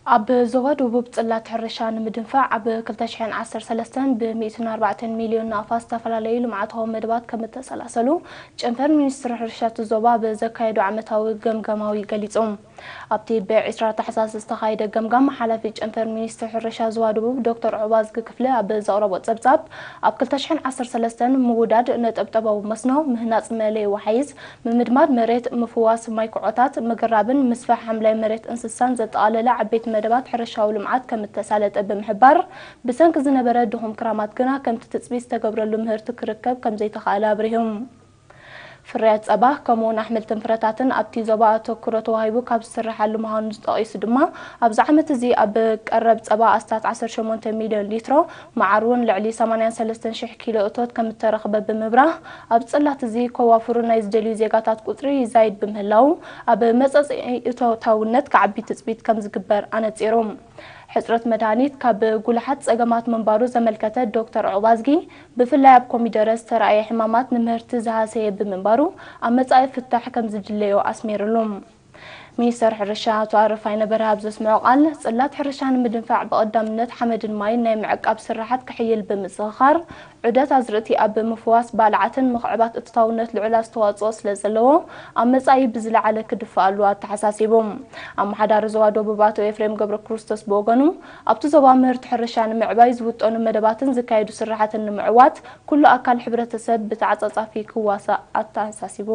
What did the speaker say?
ኣብ ዞባ ደቡብ ጽላት ሕርሻ ንምድንፋዕ ኣብ ክልተ ሽሕን ዓሰርተ ሰለስተን ብ ሚእትን ኣርባዕተን ሚልዮን ናቕፋ ዝተፈላለዩ ልምዓታዊ መደባት ከም እተሰላሰሉ ጨንፈር ሚኒስትሪ ሕርሻ እቲ ዞባ ኣብ ዘካየዶ ዓመታዊ ገምጋማዊ ገሊጹ። ኣብቲ ብዕስራ ታሕሳስ ዝተኻየደ ገምጋም ሓላፊ ጨንፈር ሚኒስትሪ ሕርሻ ዞባ ደቡብ ዶክተር ዑባዝጊ ክፍለ ኣብ ዘቕረቦ ጸብጻብ ኣብ ክልተ ሽሕን ዓሰርተ ሰለስተን ምውዳድ ነጠብጠባዊ መስኖ፣ ምህናጽ መለይ ወሓይዝ፣ ምምድማድ መሬት፣ ምፍዋስ ማይ ኩዖታት፣ ምግራብን ምስፋሕ ሓምላይ መሬት እንስሳን ዘጠቓለለ ዓበይቲ መደባት ሕርሻዊ ልምዓት ከም እተሳለጠ ብምሕባር፣ ብሰንኪ ዝነበረ ድኹም ክራማት ግና ከምቲ ትጽቢት ዝተገብረሉ ምህርቲ ክርከብ ከም ዘይተኻእለ ኣብሪሁ። ፍርያት ጸባ ከምኡውን ኣሕምልትን ፍረታትን ኣብቲ ዞባ ኣተኩሮ ተዋሂቡ ካብ ዝስርሓሉ ምዃኑ ዝጠቒሱ ድማ ኣብዚ ዓመት እዚ ኣብ ቀረብ ጸባ ኣስታት ዓሰርተ ሸሞንተ ሚልዮን ሊትሮ፣ መዓር እውን ልዕሊ ሰማንያን ሰለስተን ሽሕ ኪሎ እቶት ከም እተረኽበ ብምብራህ፣ ኣብ ጽላት እዚ ከዋፍሩ ናይ ዝደልዩ ዜጋታት ቁጽሪ ይዛይድ ብምህላዉ፣ ኣብ መጸጽኢ እቶታውነት ክዓቢ ትጽቢት ከም ዝግበር ኣነጺሩ። ሕጽረት መድሃኒት ካብ ጉልሓት ጸገማት ምንባሩ ዘመልከተ ዶክተር ዑባዝጊ፣ ብፍላይ ኣብ ኮሚደረ ዝተራእየ ሕማማት ንምህርቲ ዝሃሰየ ብምንባሩ፣ ኣብ መጻኢ ፍታሕ ከም ዝድለዮ ኣስሚርሉ። ሚኒስተር ሕርሻ ኣቶ ኣረፋይነ በርሀ ኣብ ዘስምዖ ቃል፣ ጽላት ሕርሻ ንምድንፋዕ ብቐዳምነት ሓመድን ማይን ናይ ምዕቃብ ስራሓት ክሕይል ብምዝኽኻር፣ ዑደት ኣዝርእቲ ኣብ ምፍዋስ ባልዓትን ምኽዕባት እቶታውነት ልዑል ኣስተዋጽኦ ስለ ዘለዎ፣ ኣብ መጻኢ ብዝለዓለ ክድፈኣሉ ኣተሓሳሲቡ። ኣመሓዳሪ ዞባ ደቡብ ኣቶ ኤፍሬም ገብረ ክርስቶስ ብወገኑ፣ ኣብቲ ዞባ ምህርቲ ሕርሻ ንምዕባይ ዝውጠኑ መደባትን ዝካየዱ ስራሓትን ንምዕዋት፣ ኩሉ ኣካል ሕብረተሰብ ብተዓጻጻፊ ክዋሳእ ኣተሓሳሲቡ።